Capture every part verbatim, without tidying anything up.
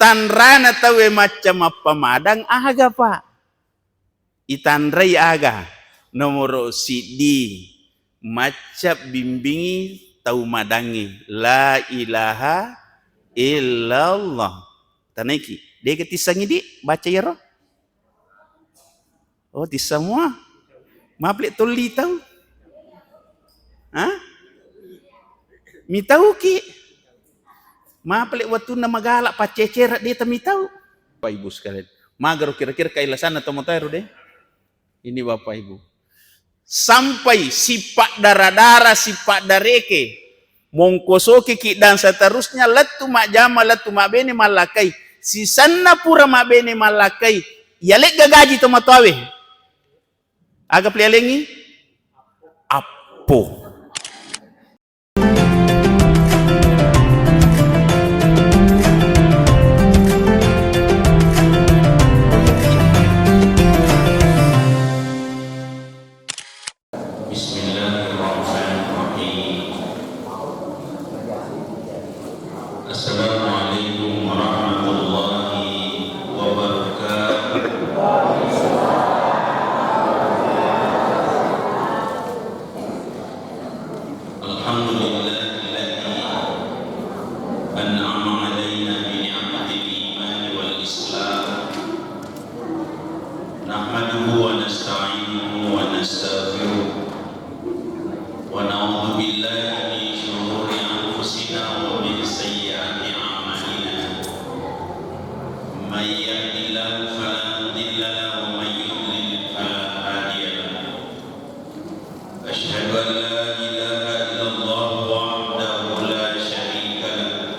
Tanrana tauwe macca mappamadang aga, Pak? Itanrai aga? Nomoro siddi, macca bimbingi tau madangnge, la ilaha illallah. Tanaiki, dega tissengi di baca iyaro? Oh, tisseng mua. Mapale tolli tau? Ha? Mitauki? Mapale wettunna magala paccecere de tamitau. Bapak Ibu sekalian, magaro kira-kira kailasanna tomatoaero de? Ini Bapak Ibu. Sampai sipaddara-dara, sipaddareke, mongkosokiki dan seterusnya, lettu majjama, lettu mabbene mallakkai. Sisenna pura mabbene mallakkai, iyalegga gaji tomatoawe. Aga pelialengi? Appo. Bismillahirrahmanirrahim. Assalamualaikum warahmatullahi wabarakatuh. Alhamdulillahilladzi an'ama alaina bi ni'matil imani wal islam. Nahmaduhu wa nasta'inuhu wa nastaghfiruh. Wa na'udzu billahi min syururi anfusina wa min sayyiati a'malina. May yahdihillahu fala mudilla lahu wa may yudlil fala hadiya lahu. Asyhadu an la ilaha illallah wahdahu la syarika lah,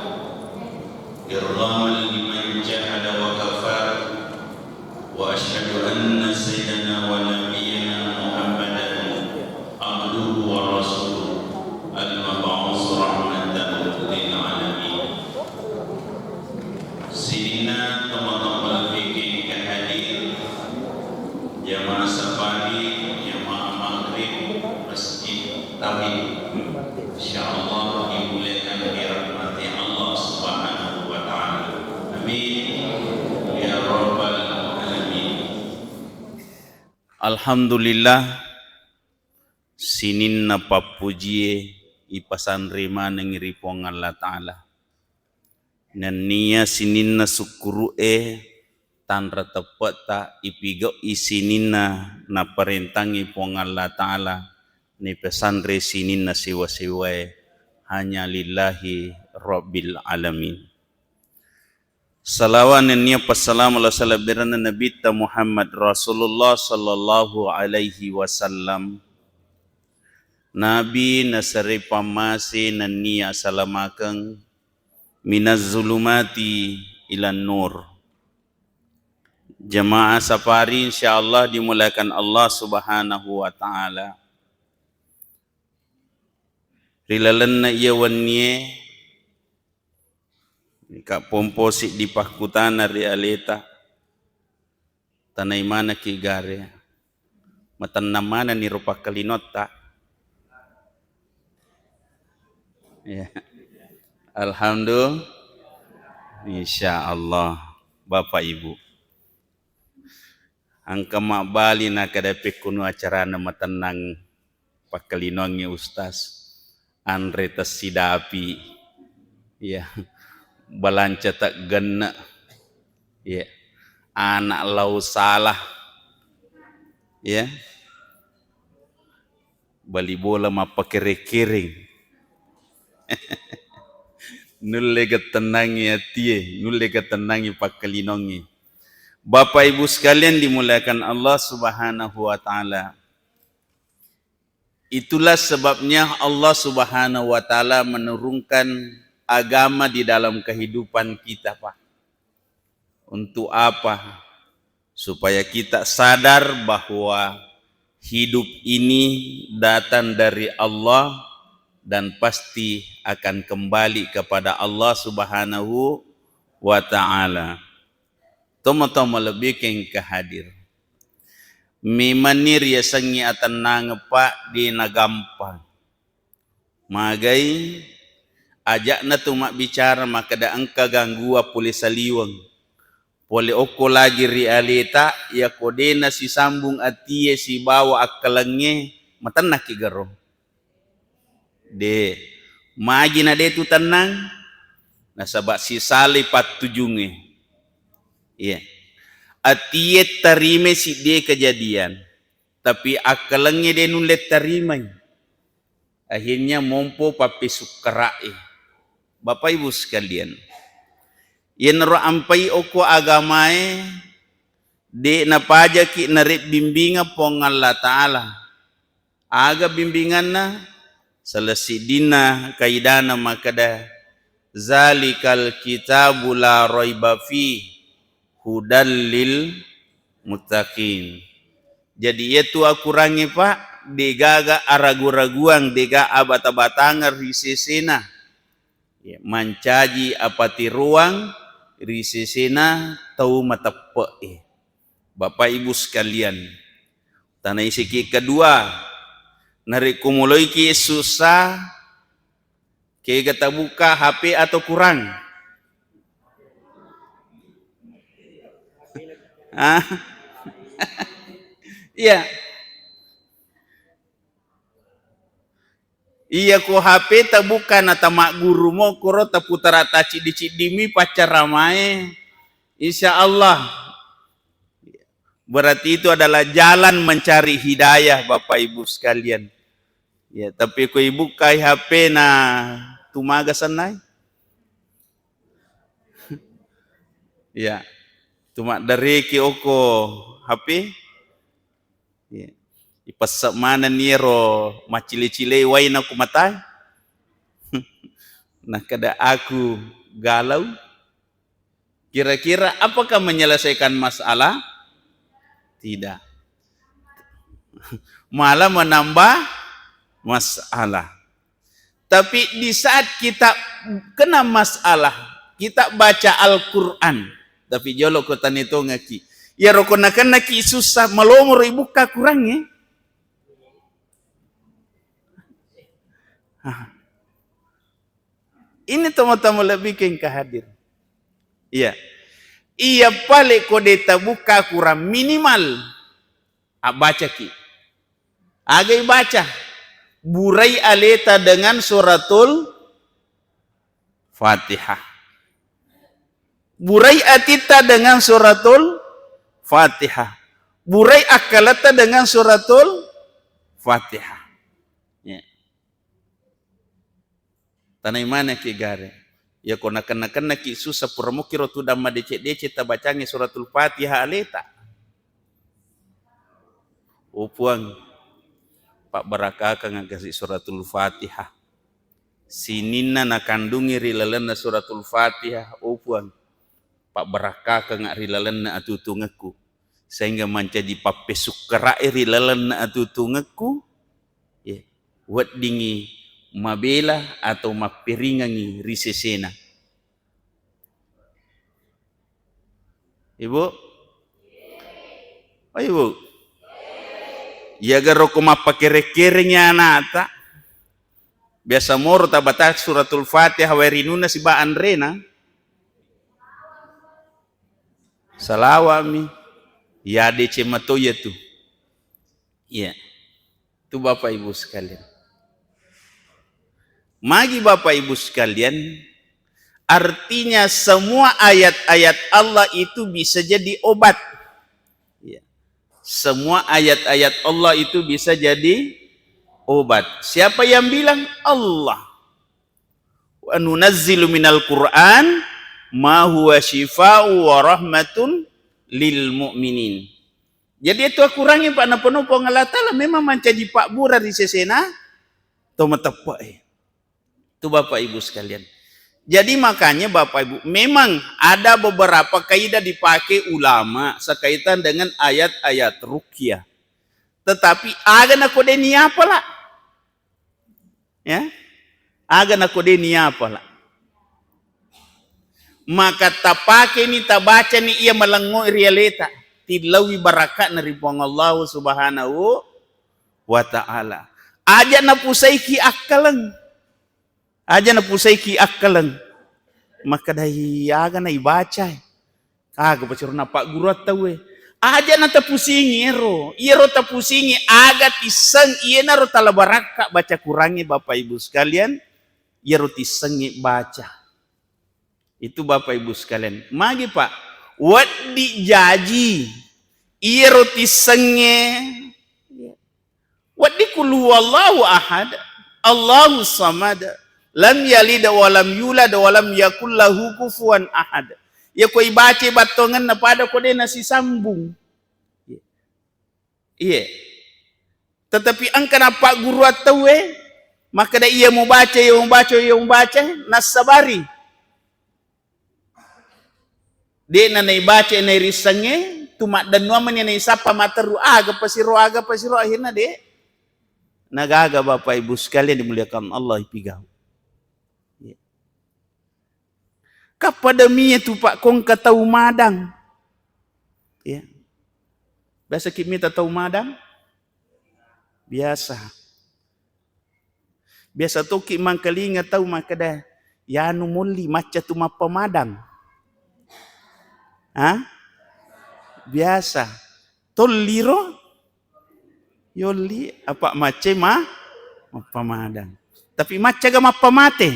irghaman liman jahada wa kafar. Wa asyhadu anna sayyidana wa nabiyyana Muhammadan abduhu wa rasuluh, al-mab'us rahmatan lil alamin. Sininna tomatoa malebbi'e engka hadir, jamaah safari, jamaah maghrib, Masjid Tauhid. Insyaallah dimuliakan dirahmati Allah Subhanahu wa Ta'ala. Amin ya Rabbal Alamin. Alhamdulillah, sininna pappujie ipasanre manengngi ri Puang Allah Ta'ala. Nennia sininna sukkuru'e tanra teppe'ta ipigau'i sininna naparentangngi Puang Allah Ta'ala, nipasanre sininna sewa-sewae, hanya lillahi rabbil alamin. Salawa nennia passalama lao salebbirenna Nabitta Muhammad Rasulullah sallallahu alaihi wasallam, Nabi nasare pammase nennia salamakeng, minaz zulumati ilan nur. Jamaah safari, insyaallah dimuliakan Allah Subhanahu wa Ta'ala. Ri lalenna iya wennie, ka pompo siddi pakkutana ri aleta, tanai manekki gare. Matennang manenni ro pakkalinotta. Ya. Alhamdulillah. Insya Allah, Bapak Ibu. Engka mabbali nakkeda pekkunu acarana matennang pakkalinoangnge, Ustaz. Anre tessidapi. Ya. Balanca taggenne. Ya. Anak lau salah. Ya. Bali bola mappakereng-kereng. Nulle ga tennangi atie, nulle ga tennangi pakkalinongnge. Bapak Ibu sekalian dimuliakan Allah Subhanahu wa Ta'ala. Itulah sebabnya Allah Subhanahu wa Ta'ala menurunkan agama di dalam kehidupan kita, Pak. Untuk apa? Supaya kita sadar bahwa hidup ini datang dari Allah dan pasti akan kembali kepada Allah Subhanahu wa Ta'ala. Tomatoa malebbi'e engka hadir. Memanni riasengngi atennangeng, Pak, de nagampang. Magai Aja'na tu mabbicara makkeda engka gangguan pole saliweng. Pole okko lagi ri aleta, yako de nasisambung atie sibawa akkalengnge, matennaki garo. De, magi na de tu tennang, nasaba sisalai pattujungnge. Iya. Atie tarimai sidde kejadian, tapi akkalengnge de nulle tarimai. Akhirnya mompo pappesukkera'e. Bapak Ibu sekalian, iyanaro ampai okko agamae, de napajaki nare bimbinga Puang Allah Ta'ala. Aga bimbinganna? Salah siddinna kaidana makkeda, "Zalikal kitabu la raiba fi hudal lil muttaqin." Jadi, iyatu akurangnge, Pak, degaga aragu-raguang, dega abata-batangeng ri sesena. Ya, mancaji apatiroang ri sesena tau mateppe'e. Bapak Ibu sekalian, tanaisiki kedua, narekko moloiki susah, kega tabukka H P atau Quran? Ah? Iya. Iya, ko H P tabukka na tamagguru mo, koro taputara taciddi-ciddimi paccaramae. Insya Allah. Berarti itu adalah jalan mencari hidayah, Bapak Ibu sekalian. Ya, tapi ko ibukkai H P na tumaga sennai. Ya. Tumaddariki okko H P. Iya. Ipesse manenni iyaro maccile-cilei waina ku matae. Nakkeda aku galau. Kira-kira apakah menyelesaikan masalah? Tidak. Malah menambah masalah. Tapi di saat kita kena masalah, kita baca Al-Quran. Tapi jolo ko tanetongaki. Iyaro ko nakennaki susah, malomoro ibukka Qurangnge. Hah. Ini teman-teman lebih ke engka hadir. Iya. Iya pale ko de tabukka Quran minimal abbacaki. Aga ibaca? Burai aleta dengan suratul Fatihah. Burai atitta dengan suratul Fatihah. Burai akkaletta dengan suratul Fatihah. Ya. Tanai manekki gare. Iya ko nakenna-kennaki susah, pura mukkiro tudang madeceng-deceng tabacangngi suratul Fatihah aleta. Oh Puang, pabbarakakang kasi suratul Fatihah. Sininna nakandungi ri lalenna suratul Fatihah, oh Puang, pabbarakakanga ri lalenna atutungekku. Sehingga mancaji pappesukkera'e ri lalenna atutungekku, ya, weddingngi mabela atau mapperingangngi ri sesena. Ibu? Oh, Ibu? Iyaga roko mappakere-kerengngi anata. Biasa moro tabata suratul Fatihah wae rinunna siba anrena. Salawami. Ya deceng mato iya tu. Iya. Tu Bapak Ibu sekalian. Magi Bapak Ibu sekalian, artinya semua ayat-ayat Allah itu bisa jadi obat. Iya. Semua ayat-ayat Allah itu bisa jadi obat. Siapa yang bilang? Allah. "Wa nunazzilu minal Qur'an ma huwa syifa'u wa rahmatun lil mu'minin." Jadi itu Al-Qur'an yang Pak Napono Puang Allah Ta'ala memang mancaji pabbura ri sesena to mateppe'e. Itu Bapak Ibu sekalian. Jadi makanya Bapak Ibu, memang ada beberapa kaidah dipakai ulama sekaitan dengan ayat-ayat ruqyah. Tetapi aga nako de niapala. Ya? Aga nako de niapala. Maka tapakeni, tabacani iya malengngo ri aleta. Tillaui barakatna ri Puang Allah Subhanahu wa Ta'ala. Aja napusaiki akkaleng. Aja napusaiki akkaleng. Makkedai aga na ibaca. Aga pacero napagguru tauwe. Aja natapusingi ero. Iyaro tapusingi aga tisseng iyenaro tala barakka baca Kurangnge, Bapak Ibu sekalian. Iyaro tissengnge baca. Itu Bapak Ibu sekalian. Magi, Pak? Wedding jaji. Iyaro tissengnge. Wedding kul huwallahu ahad, Allahu samad, lam yalid wa lam yulad wa lam yakul lahu kufuwan ahad. Iya ko ibaca battongenna pada ko de nasisambung. Iye. Tetapi engka napagguru tauwe, makkeda iya mubaca, iya mubaca, iya mubaca, nassabari. De'na naibaca nairissengnge, tu maddennuang mani naisappa matteru, aga pasiro, aga pasiro, akhirna de' nagaga, Bapak Ibu sekalian dimuliakan Allah, ipigau. Ya. Kappada mie tu, Pak, kongka tau madang. Ya. Biasa ki mita tau madang? Biasa. Biasa toki mangkalinga tau makkeda, "Yanu molli macca tu mappamadang." Ha? Biasa. Tolliro? Yolli, apa macca ma? Mappamadang. Tapi macca ga mappamate?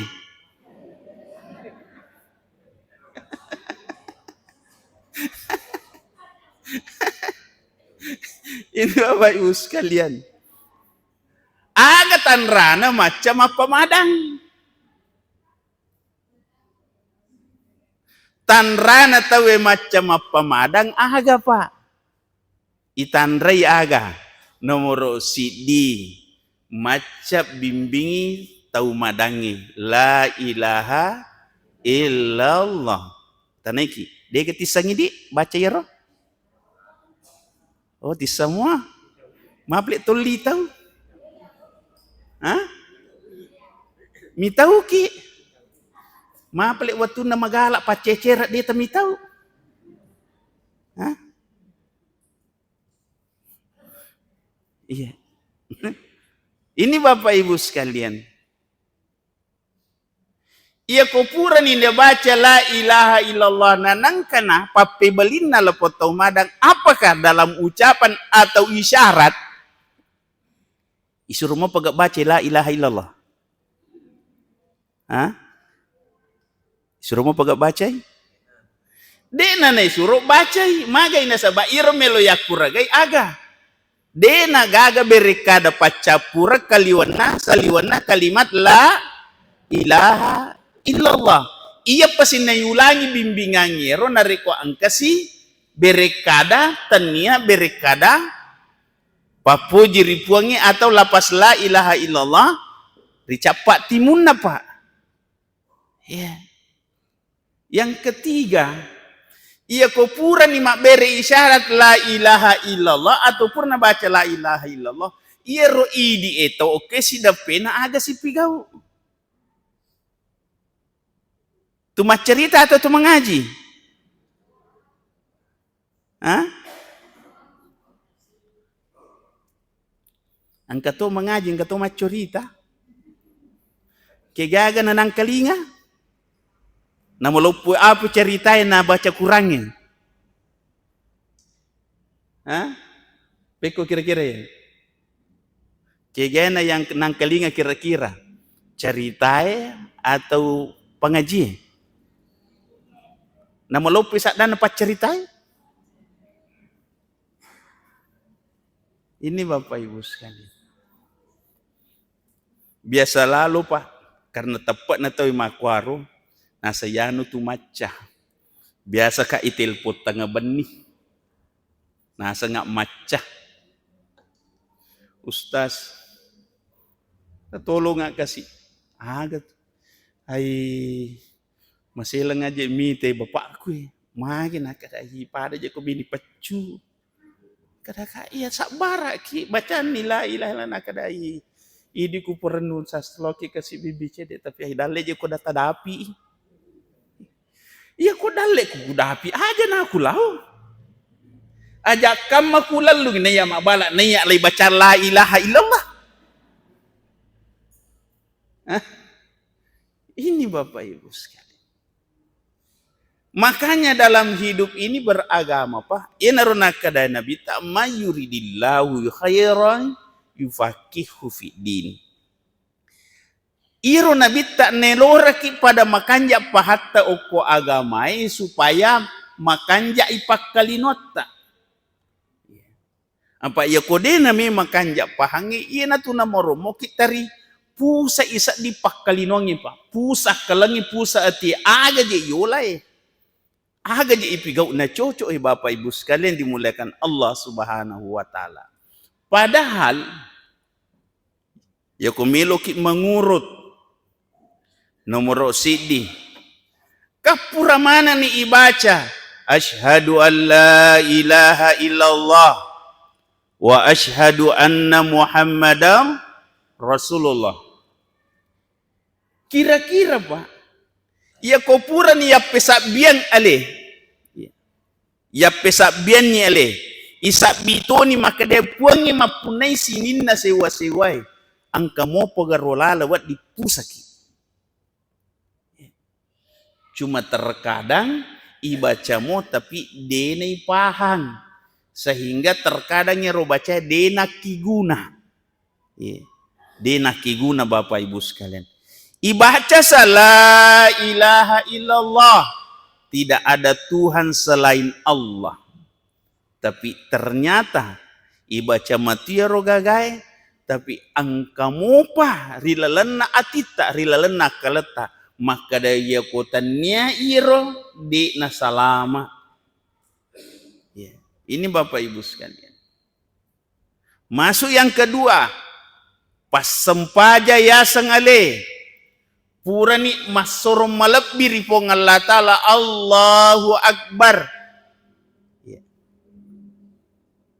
Ini Bapak Ibu sekalian. Aga tanrana macca mappamadang? Tanrana tauwe macca mappamadang aga, Pak? Itanrai aga? Nomoro siddi, macca bimbingi tau madangnge, la ilaha illallah. Tanaiki, de'ga tissengngi di baca iyaro? Oh, tisseng mua. Mapale tolli tau. Ha? Mitauki. Mapale wettunna magala paccecere de' tamitau. Ha? Iya. Ini Bapak Ibu sekalian. Iya ko purani nabaca la ilaha illallah, nanangkana pappebalinna lapong tau madang, apakah dalam ucapan atau isyarat? Isuro mopa ga baca la ilaha illallah? Ha? Isuro mopa ga bacai? De'na naisuro bacai, magai nasaba iro melo yakkuragai aga. De'na gaga berekkada paccappureng kaliwenna, saliwenna kalimat la ilaha illallah. Iya pasi naiulangi bimbingangnge ro narekko engkasi berekkada, tennia berekkada pappoji ri Puangnge atau lapas la ilaha illallah ricappa timunna, Pak. Iya. Yang ketiga, iya ko purani mabbere isyarat la ilaha illallah atau purana baca la ilaha illallah, iyaro idi e to oke sidappena aga sipigau. Tu maccarita atau tu mangaji? Ha? Engka to mangaji, engka to maccarita. Kegaga nanangkalinga? Namaloppo apa caritae nabaca Kurangnge? Ha? Pekko kira-kira ya? Kegaena yang nangkalinga kira-kira? Caritae atau pangajie? Namaloppo saddanna paccaritae? Ini Bapak Ibu sekalian. Biasa lalo, Pak, karena teppe'na tau makkuaro, nasa yanu tu macca. Biasa ka itelpon tengnga benni. Nasa nga macca. Ustaz, tolong nga kasi. Aga tu. Ai, maseleng aja mite bapakku e. Magi nakadai pada jako bini peccu. Kada ka iya sabbaraki bacanni la ilaha illallah nakadai. Idi ku perenung sasloki kasi bibi cede tapi ai dalle jako data dapi. Iya ko dalle ku dapi aja naku lao. Aja kamma ku lallung naiya mabala naiya lai baca la ilaha illallah. Hah? Ini Bapak Ibu sekalian. Makanya dalam hidup ini beragama, Pak. Iyanaro nakkeda Nabitta, "May yuridillahu khairan yufaqihu fid din." Iro Nabitta neloraki pada makanja pahatta okko agamae supaya makanjai pakkalinoatta. Apa iyako de nami makanja pahangnge, iyanatu namorommoki tari pusa'i sedding pakkalinoangnge, Pak. Pusa akkalengnge, pusa atie, aga je yolae. Aga je ipigau na cocok, eh, Bapak Ibu sekalian dimuliakan Allah Subhanahu wa Ta'ala. Padahal, iyako meloki mangurut, nomoro siddi, kappura manenni ibaca, "Asyhadu an la ilaha illallah wa asyhadu anna Muhammadar Rasulullah." Kira-kira, Pak, iyako purani yappesabbiang ale, yappesabbianni ale, isabbi toni makkeda Puangnge mappunnai sininna sewa-sewae, engka mopa garo lala wedding pusaki. Cuma terkadang ibacamo tapi de naipahang, sehingga terkadang ero bacae de nakkiguna. Iya. De nakkiguna, Bapak Ibu sekalian. Ibaca sa la ilaha illallah, tidak ada Tuhan selain Allah. Tapi ternyata ibaca matiaro gagae, tapi engka mopa ri lalenna atitta, ri lalenna akkaletta, makkeda iyako tannia iro de nasalama. Iya. Ini Bapak Ibu sekalian. Masuk yang kedua, passempaja yaseng ale. Purani massorong malebbi ri Puang Allah Ta'ala, Allahu Akbar. Ya.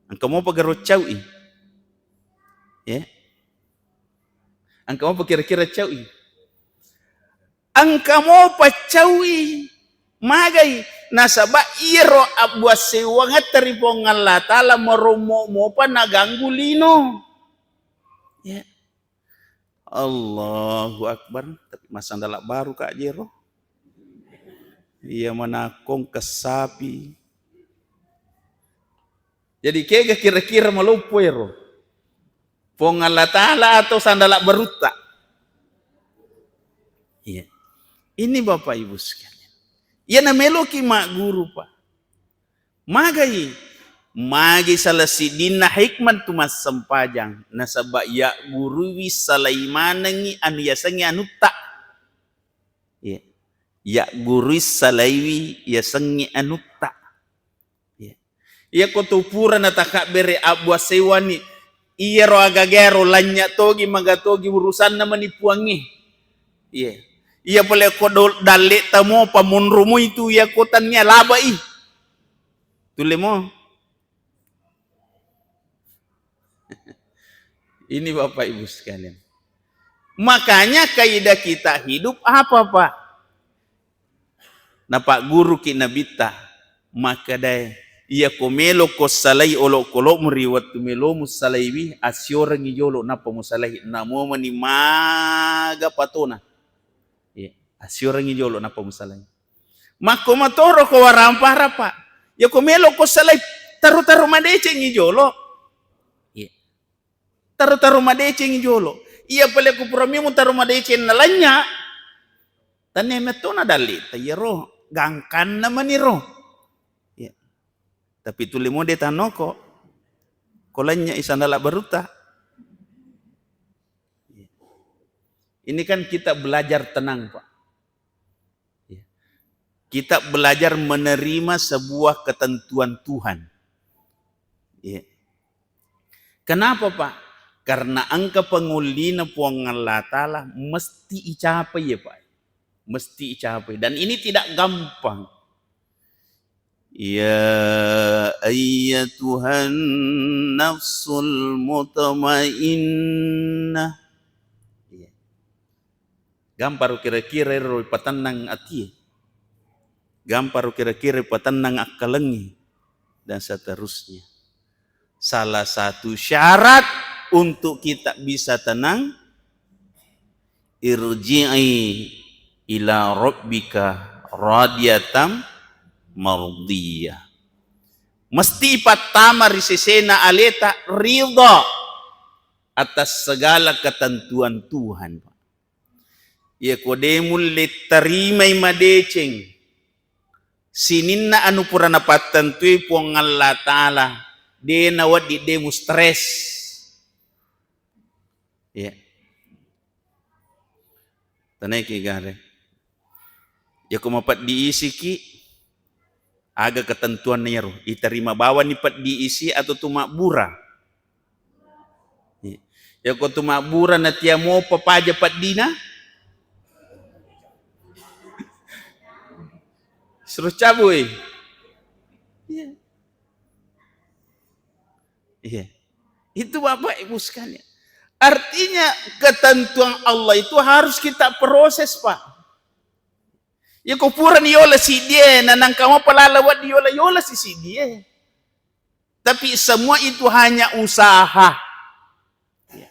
Engka mopa garo caui? Ya. Engka mopa kira-kira caui? Engka mopa caui. Magai? Nasaba iyaro abbuassewangetta ri Puang Allah Ta'ala marommo mopa naganggu lino. Ya. Allahu Akbar. Tapi massandala baru ka jero. Iya manakkong kessapi. Jadi kega kira-kira maloppo ero? Puang Allah Ta'ala atau sandala barutta? Iya. Ini Bapak Ibu sekalian. Iya nameloki magguru, Pak. Magai? Magi salah siddinna hikmah tu massempajang. Nasaba yaggurui salai manengi anu yasengnge anutta. Iya. Yaggurui salaiwi yasengnge anutta. Iya. Iyako tu pura natakabbere abbuassewani, iyaro agagaero lanya togi, maga togi urusanna mani Puangnge. Iya. Iya pale ko dol-, dalle'ta mopa monro moi tu iyako tannia labai. Tulle mo. Ini Bapak Ibu sekalian. Makanya kaidah kita hidup apa, Pak? Napagguruki Nabitta, makkedae, iyako meloko salai olokolomu ri wettu melomu salaiwi, assiorengngi jolo nappa musalai, namomani maga patona. Iya, assiorengngi jolo nappa musalai. Makko matoro ko warampara, Pak. Iyako meloko salai, taro-taro madecengngi jolo. Iya. Taro-taro madecengngi jolo. Iya pale ko pura memu taro madeceng nalanya. Tannia metto na dalle'ta iyaro, gangkanna maniro. Iya. Tapi tuli mode tanoko. Ko lanynyai sandala barutta. Iya. Ini kan kita belajar tenang, Pak. Ya. Kita belajar menerima sebuah ketentuan Tuhan. Ya. Kenapa, Pak? Karena engka pangollina Puang Allah Ta'ala mesti icapai ya, Pak. Mesti icapai. Dan ini tidak gampang. Ya ayyatuhan nafsul mutmainnah. Iya. Gamparo kira-kira ero ipatennang atie. Gamparo kira-kira ipatennang akkalengngi, dan seterusnya. Salah satu syarat untuk kita bisa tenang, irji'i ila rabbika radiyatam mardiyah. Mesti pattama ri sesena aleta ridha atas segala ketentuan Tuhan. Iya ko de mulle tarimai madeceng sininna anu pura napattentui Puang Allah Ta'ala, de nawedding de mustres. Iya. Tanaiki gare. Yako mapeddi isiki, aga ketentuanna iyaro? Iterima bawani peddi isi atau tu mabbura? Iya. Yako tu mabbura natia mopa paja peddina? Suruh cabui. Iya. Iya. Itu Bapak Ibu sekalian. Artinya ketentuan Allah itu harus kita proses, Pak. Ya ko purani yola sidie, na nangka mapalala waddi yola, yola si sidie. Tapi semua itu hanya usaha. Ya.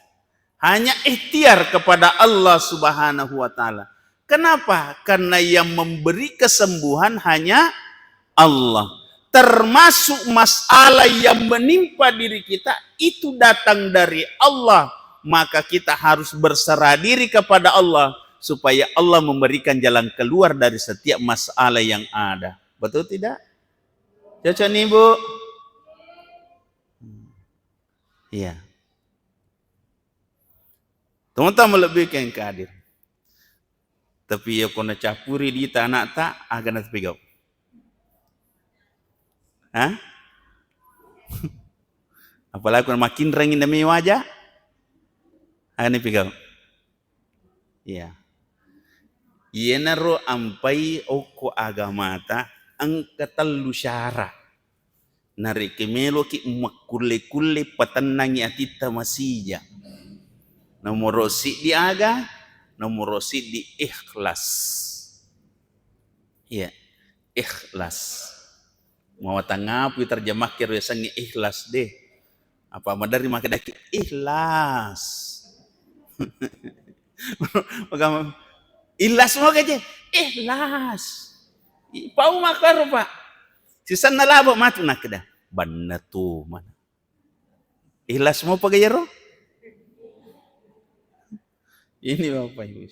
Hanya ikhtiar kepada Allah Subhanahu wa Ta'ala. Kenapa? Karena yang memberi kesembuhan hanya Allah. Termasuk masalah yang menimpa diri kita itu datang dari Allah. Maka kita harus berserah diri kepada Allah supaya Allah memberikan jalan keluar dari setiap masalah yang ada. Betul tidak? Cocok nih, Bu? Iya. Teman-teman lebih ke yang hadir. Tapi ya ko nacappuri di tanah ta, aga na tapi gau. Hah? Apalagi ko makin rengin demi wajah, aga na tapi gau. Iya. Iyanaro ampai okko agamata engka tellu syarat. Narekko meloki makkulle-kulle patennangi atitta masija. Nomoro siddi aga? Nomoro siddi ikhlas. Iya, ikhlas. Mawatangapui terjemahke ro yasengnge ikhlas de. Apa maderri makkedaki ikhlas. Maka ikhlas mo gaje, ikhlas. Pau makaro, Pak. Sisenna labo matu nakkeda, banna tu mana. Ikhlas mo pagayaro? Ini Bapak Ibu.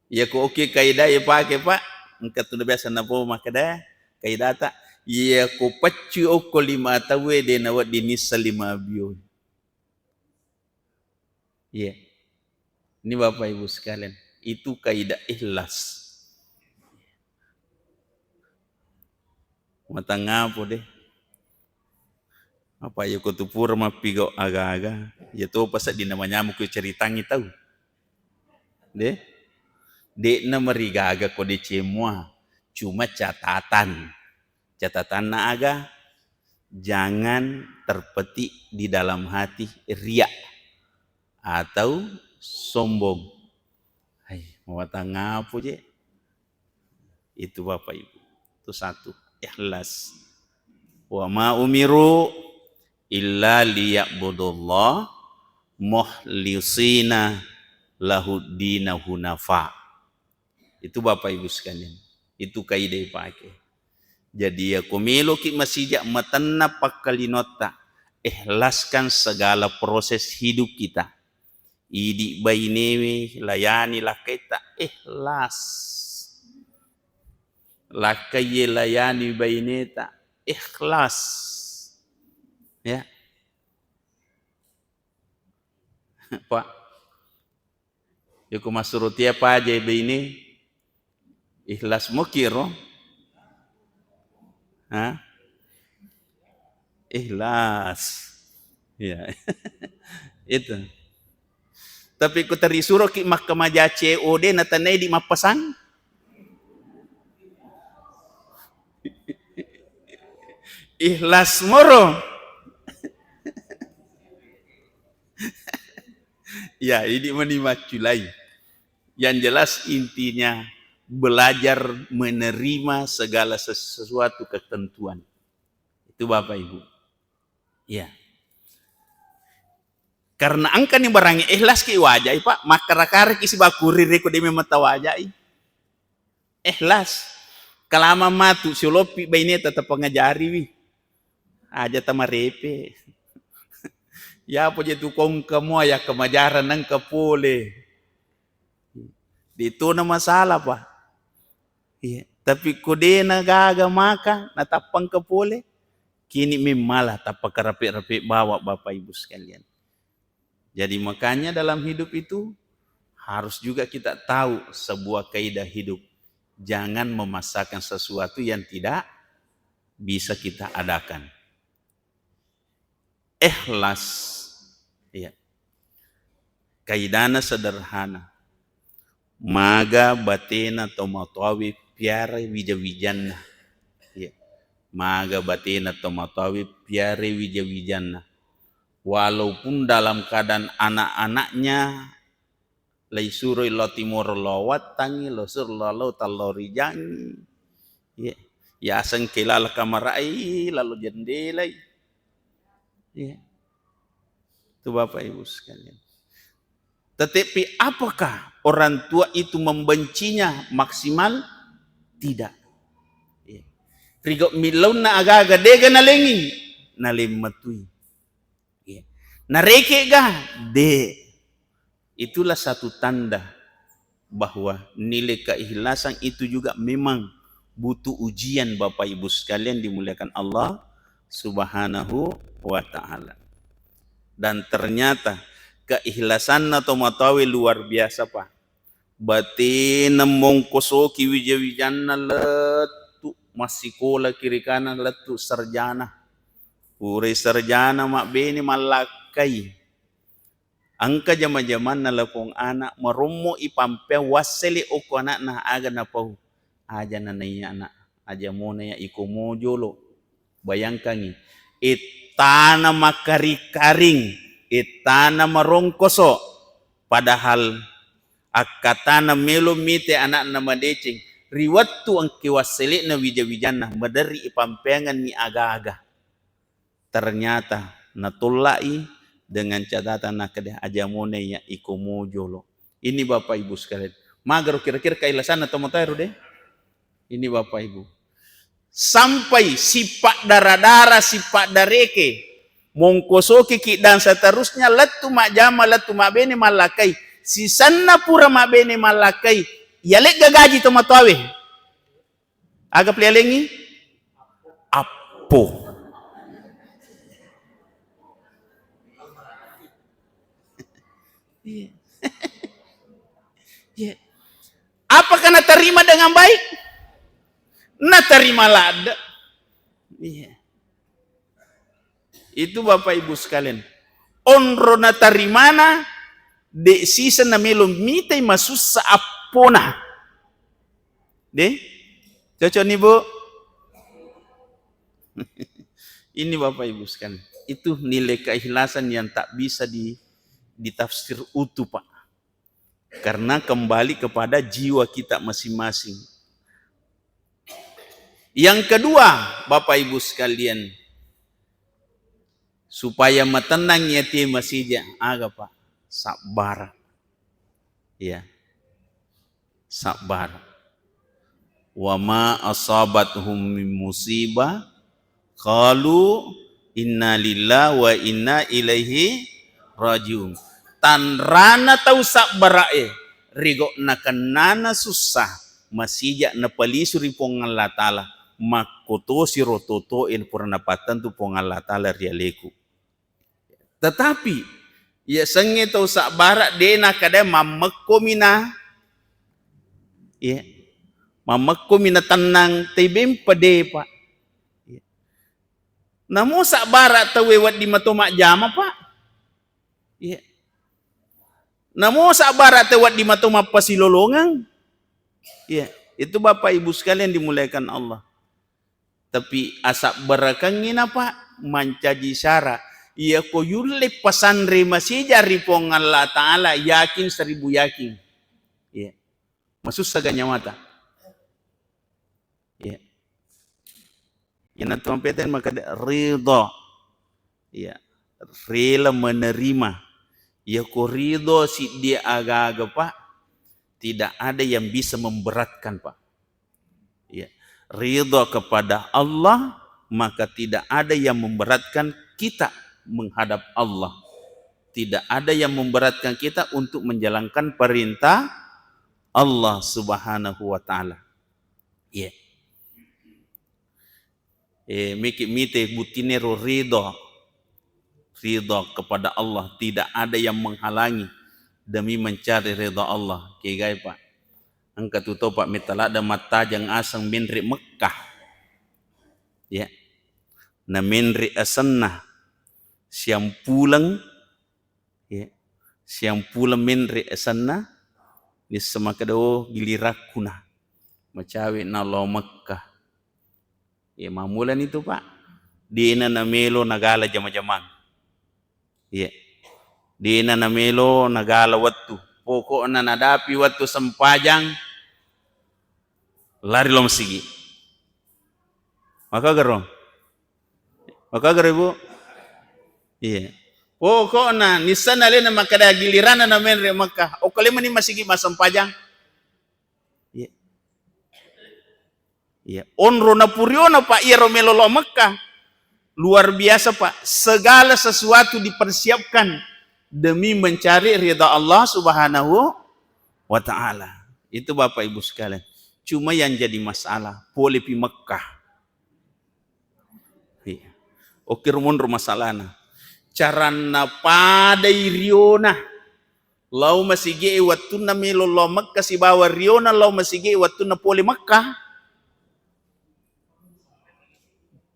Iya ko oke kaidah ya pake, Pak. Engka tu biasa napo makkeda kaidah ta. Iya ko peccu okko lima tauwe de nawedding nissa lima bio. Iya. Ini Bapak Ibu sekalian, itu kaidah ikhlas. Matangapo de. Apa ya ko tu pura mappigau aga-aga, ya to pasa di namanya muku ceritangi tau. De? De'na marigaga ko deceng mua, cuma catatan. Catatanna aga? Jangan terpetik di dalam hati riya atau sombong. Hai, mawatang apa je? Itu Bapak Ibu. Itu satu, ikhlas. Wa ma umiru illa liya'budullah mukhlisina lahuddina hunafa. Itu Bapak Ibu sekalian, itu kaidah ipake. Jadi ya ko meloki masija matenna pakkalinotta, ikhlaskan segala proses hidup kita. Idi bainewe layani lakkaitta, ikhlas. Lakkaiye layani baineta, ikhlas. Ya. Pak, yako massuro tia paja baine, ikhlas moki ro? Ha? Ikhlas. Ya. Itu. Tapi ko teri suroki makkamaja C O D na tanai di mappasang. Ikhlas moro. Ya, ini meni macculai. Yang jelas intinya belajar menerima segala sesuatu ketentuan. Itu Bapak Ibu. Ya. Karena engkani barangnge ikhlas ki wajai, Pak, makkara-karaki sibakuri reko de memang tawajai. Ikhlas. Kalamang matu sioloppi baineta tapangajariwi. Aja tamarepe. Yapo je tu kongka mua yakka majarang nengka pole. Dituna masalah, Pak. Iya. Tapi ko dena gaga maka natappangka pole, kini memmala tappa karape-rape bawa, Bapak Ibu sekalian. Jadi makanya dalam hidup itu harus juga kita tahu sebuah kaidah hidup. Jangan memaksakan sesuatu yang tidak bisa kita adakan. Ikhlas. Iya. Kaidana sederhana. Maga batena tomatoawe piara wija-wijanna. Iya. Maga batena tomatoawe piara wija-wijanna. Walaupun dalam keadaan anak-anaknya laisuroi lao timoro lao wattangngi, laisuro lao tallo rijangngi. Iya. Yaseng ke lalo kamarai, lalo jendelai. Iya. Itu Bapak Ibu sekalian. Tetapi apakah orang tua itu membencinya maksimal? Tidak. Iya. Rigo millaunna aga-aga dega nalengi, nalemmatui. Iya. Narekega? De. Itulah satu tanda bahwa nilai keikhlasan itu juga memang butuh ujian, Bapak Ibu sekalian dimuliakan Allah Subhanahu wa Ta'ala. Dan ternyata keikhlasanna tomatoawe luar biasa, Pak. Batena mongkosoki wija-wijanna lettu massikola kiri kanan lettu sarjana. Pura sarjana mabbene mallakkai. Engka jama-jamanna lapong anak, marommo ipampeang wassele okko anakna aga napau. Aja nanaiya anak, aja mona ya iko mojolo. Bayangkangi, ettana makaring-karing, ettana marongkoso, padahal akkatana melo mite anakna madeceng, ri wettu engke wassele'na wija-wijanna, maderri ipampeangenni aga-aga. Ternyata natollai dengan catatan nakkeda aja mone ya iko mojolo. Ini Bapak Ibu sekalian. Magaro kira-kira kailasanna tomatoaero de? Ini Bapak Ibu. Sampai sippa dara-dara, sippa dareke, mongkosoki ki dan seterusnya, lettu majjama, lettu mabbene mallakkai. Sisenna pura mabbene mallakkai, yalegga gaji tomatoawe. Aga pelialengi? Appo. Iya. Iya. Apakah natarima dengan baik? Natarima ladde. Iya. Itu Bapak Ibu sekalian. Onro natarimana, de sisa namelo mitai masussa appona. De? Cocok nih, Bu? Ini Bapak Ibu sekalian. Itu nilai keikhlasan yang tak bisa di, ditafsir utuh, Pak. Karena kembali kepada jiwa kita masing-masing. Yang kedua, Bapak Ibu sekalian, supaya matennang yatie masija, aga, Pak? Sabbara. Ya. Sabbara. Wa ma asabathum min musibah, qalu inna lillahi wa inna ilaihi rajiun. Tanrana tau sabbara'e, rigo nakennana sussa, masija napalisu ri Puang Allah Ta'ala, makkotosiro toto'e pura napattentu Puang Allah Ta'ala ri aleku. Tetapi, yasengnge tau sabbara de nakada mammekkomi na, ya, mammekkomi na tennang, tebeng pede, Pak. Ya. Namo sabbara tauwe wedding mato majjama, Pak. Ya. Namo sabbara tauwe wedding mato mappasilolongeng. Ya, itu Bapak Ibu sekalian dimuliakan Allah. Tapi asabbarakengngi napa mancaji sara. Iyako yulle pasanre masija ri Puang Allah Ta'ala, yakin seribu yakin. Iya. Masussaga nyawata. Iya. Iyana tu ampeten makkeda ridha. Iya. Rela menerima. Yako ridho siddi aga-aga, Pak, tidak ada yang bisa memberatkan, Pak. Ya. Ridho kepada Allah, maka tidak ada yang memberatkan kita menghadap Allah. Tidak ada yang memberatkan kita untuk menjalankan perintah Allah Subhanahu wa Ta'ala. Ya. Eh, miki mite buttinero ridho. Ridho kepada Allah, tidak ada yang menghalangi demi mencari ridha Allah. Kegai, Pak. Engka tu to, Pak, metta ladde mattajeng aseng menre Mekkah. Ya. Na menre asenna siampuleng, ya. Siampuleng menre asenna, nisseng makkeda, "Oh, gilirakku na." Macawe na lao Mekkah. Ya, mammulani tu, Pak. Dena namelo nagala jama-jamang. Iya. Dena namelo nagala wettu. Pokokna nadapi wettu sempajang, lari lao masigi. Makagaro? Makagaro, Ibu? Iya. Pokokna nissenna alena makkeda giliranna na menre Mekkah. Okko le mani masigi massempajang. Iya. Iya, onro napuriona, Pak, iyaro melo lao Mekkah. Luar biasa, Pak. Segala sesuatu dipersiapkan demi mencari ridha Allah Subhanahu wa Ta'ala. Itu, Bapak Ibu sekalian. Cuma yang jadi masalah, pole pi Mekkah. Iya. Oke, rumonro masalahna. Caranna padai riona lao masigi e wettunna melo lao Mekkah sibawa riona lao masigi e wettunna pole Mekkah.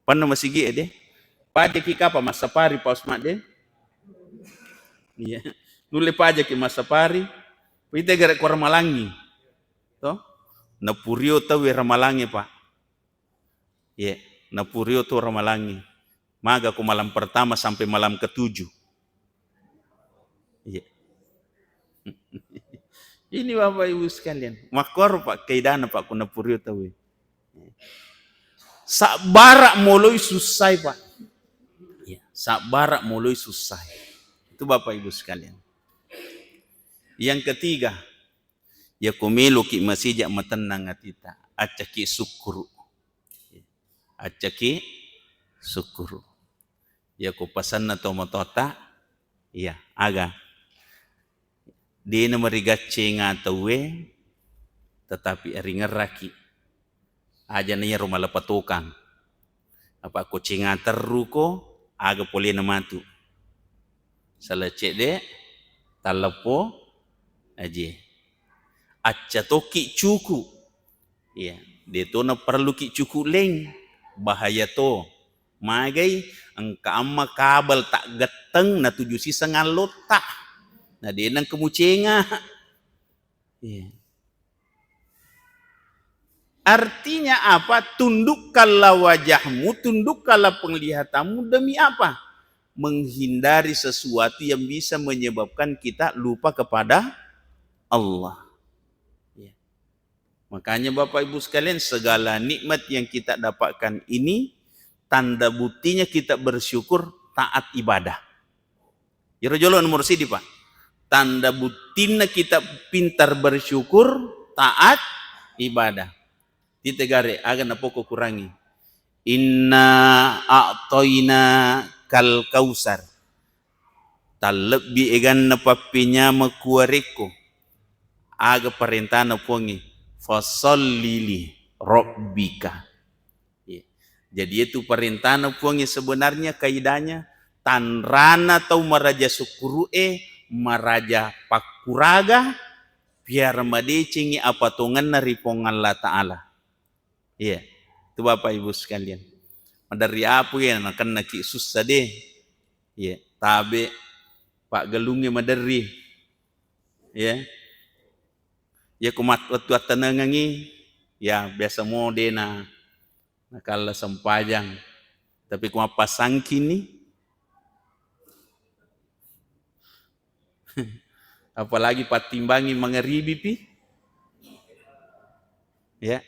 Panna masigi e de. Pajaki kapa massapari, Pak Usman, de? Iya. Nulle pajaki massapari. Pite gare ko ramalangi. To? Napurio tau e ramalangi, Pak. Ye, napurio tu ramalangi. Maga ko malam pertama sampai malam ketujuh. Ye. Ini, Bapak Ibu sekalian, makkoro, Pak, kaidana, Pak, ko napurio tau e. Sabbara moloi sussai, Pak. Ya, sabbara moloi sussai. Itu, Bapak Ibu sekalian. Yang ketiga, yako meloki masija matennang atita, accaki sukkuru. Accaki sukkuru. Yako pasenna tomatoatta, iya, aga? Dena marigaccenga tauwe, tetapi aringerraki. Aja na iyaro malapatokang. Apa ko cenga terruko, aga polena matu. Sala cedde, talleppo aje. Acca tokki cuku. Iya, de to naparelluki cuku leng. Bahaya to. Magai engka amma kabel taggetteng natuju siseng allotta. Na de nengka mucenga. Iya. Artinya apa? Tundukkanlah wajahmu, tundukkanlah penglihatanmu. Demi apa? Menghindari sesuatu yang bisa menyebabkan kita lupa kepada Allah. Ya. Makanya, Bapak Ibu sekalian, segala nikmat yang kita dapatkan ini, tanda buktinya kita bersyukur, taat ibadah. Iro jolo nomor sidi, Pak. Tanda buktinna kita pintar bersyukur, taat ibadah. Titegare, aga napoko kurangi. Inna a'toina kal kausar. Tallebbi eganna pappenyameng kuarekko. Aga parentana Puangnge? Fasalli li rabbika. Iya. Jadi, itu parentana Puangnge sebenarnya kaidanya, tanrana tau maraja sukkuru'e, maraja pakkuraga, biar madecengi apatongenna ri Puang Allah Ta'ala. Iya. Itu, Bapak Ibu sekalian. Maderri apu ya, nakennaki sussa de. Iya. Tabe, paggalungnge maderri. Iya. Iya, ku mat-, wettu attenengengi, ya, biasa mo dena nakalla sempajang. Tapi ku mappasangkini, apalagi pattimbangi mangaribi pi, ya.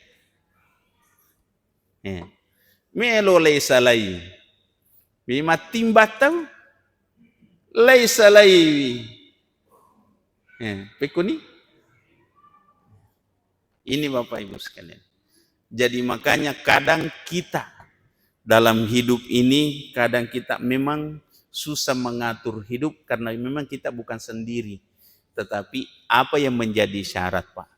Eh. Melo laisalai. Wi mattimbang tau. Eh, pekkoni? Ini Bapak Ibu sekalian. Jadi makanya kadang kita dalam hidup ini, kadang kita memang susah mengatur hidup karena memang kita bukan sendiri. Tetapi apa yang menjadi syarat, Pak?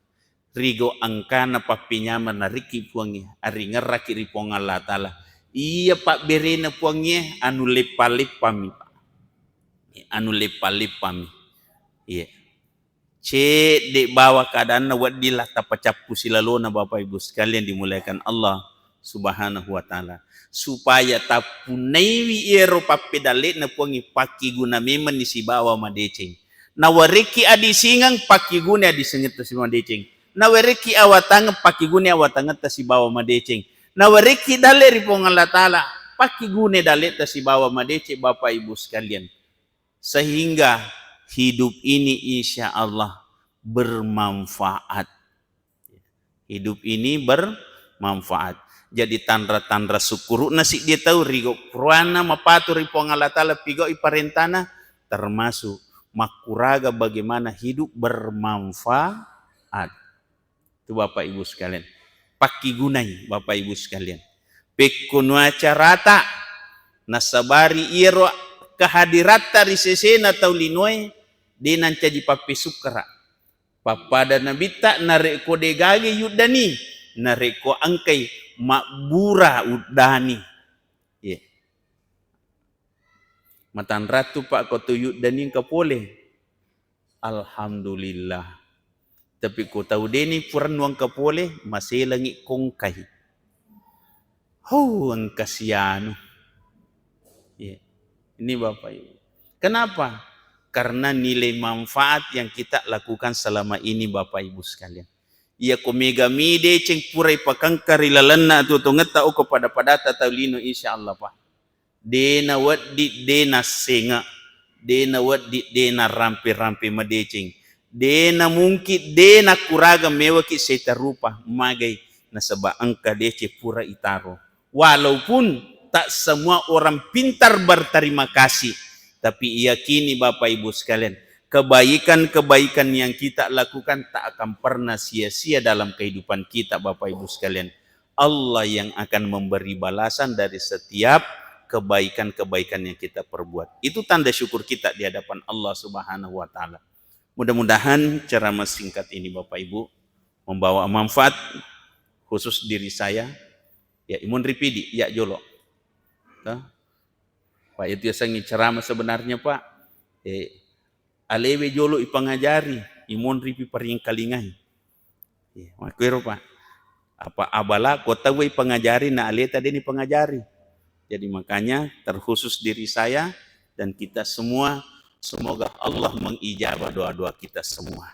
Rigo engkana pappenyameng narikki Puangnge, aringerraki ri Puang Allah Ta'ala. Iya pabberena Puangnge, anu leppa-leppami, Pak. Anu leppa-leppami. Iya. Cedde bawa keadaanna, wedding la tapacappu silalona, Bapak Ibu sekalian dimuliakan Allah Subhanahu wa Ta'ala. Supaya tappunnaiwi ero pappedalle'na Puangnge, pakkiguna memenni sibawa madeceng. Nawerekki adisingeng, pakkiguna adisingetta sibawa madeceng. Nawerekki awatangeng, pakkiguna awatangetta sibawa madeceng. Nawerekki dalle ri Puang Allah Ta'ala, pakkiguna dalle'ta sibawa madeceng, Bapak Ibu sekalian. Sehingga hidup ini insya Allah bermanfaat. Hidup ini bermanfaat. Jadi tanra-tanra sukkuru'na siddi tau rigo purana mapatu ri Puang Allah Ta'ala, pigau'i parentana, termasuk makkuraga bagaimana hidup bermanfaat. Itu Bapak Ibu sekalian. Pakkigunai Bapak Ibu sekalian. Pekko nuacarata nasabari iyaro kehadiratta ri sesena tau linoe de nancaji pappesukkara. Pappada Nabitta, narekko de gaga yuddani, narekko engkai mabbura uddani. Ye. Matanrattu, Pak, ko tu yuddani engka pole. Alhamdulillah. Tapi ko tau deni purannu engka pole, maselangi kongkai. Hau, engka sianu. Iya. Ini Bapak Ibu. Kenapa? Karena nilai manfaat yang kita lakukan selama ini, Bapak Ibu sekalian. Iya, ko mega mi deceng pura ipakengka ri lalenna atuo-tuongetta, oko pada-padata tau lino, insya Allah, Pak. De nawedding de nassenga, de nawedding de narampe-rampe madeceng, de namungkin de nakkurageng mewaki setarupa, magai nasaba engka deceng pura itaro. Walaupun tak semua orang pintar berterima kasih, tapi yakini Bapak Ibu sekalian, kebaikan-kebaikan yang kita lakukan tak akan pernah sia-sia dalam kehidupan kita, Bapak Ibu sekalian. Allah yang akan memberi balasan dari setiap kebaikan-kebaikan yang kita perbuat. Itu tanda syukur kita di hadapan Allah Subhanahu wa Ta'ala. Mudah-mudahan ceramah singkat ini, Bapak Ibu, membawa manfaat khusus diri saya. Ya, imun ripidi, ya jolo. Tah? Pak, itu yasengnge ceramah sebenarnya, Pak. Eh, alewe jolo ipangajari, imonripi paringkalingai. Iya, makkuero, Pak. Apa abala ko tauwe ipangajari na aleta deni pangajari. Jadi makanya terkhusus diri saya dan kita semua, semoga Allah mengijabah doa-doa kita semua.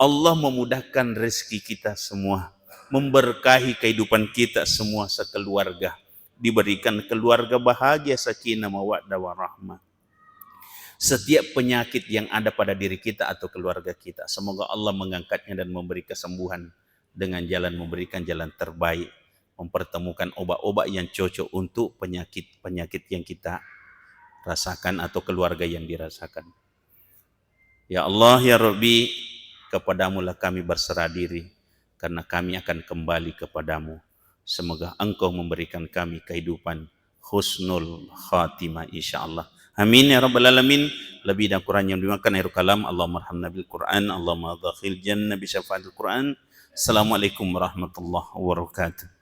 Allah memudahkan rezeki kita semua, memberkahi kehidupan kita semua sekeluarga, diberikan keluarga bahagia, sakinah, mawaddah, warahmah. Setiap penyakit yang ada pada diri kita atau keluarga kita, semoga Allah mengangkatnya dan memberi kesembuhan dengan jalan, memberikan jalan terbaik, mempertemukan obat-obat yang cocok untuk penyakit-penyakit yang kita rasakan atau keluarga yang dirasakan. Ya Allah, ya Rabbi, kepadamulah kami berserah diri, karena kami akan kembali kepadamu. Semoga Engkau memberikan kami kehidupan husnul khatimah, insya Allah. Amin ya rabbal alamin. Lebih dan kurangnya dimaafkan akhir kalam. Allahumma arhamna bil Quran, Allahumma dakhil jannah bi syafaatil Quran. Assalamualaikum warahmatullahi wabarakatuh.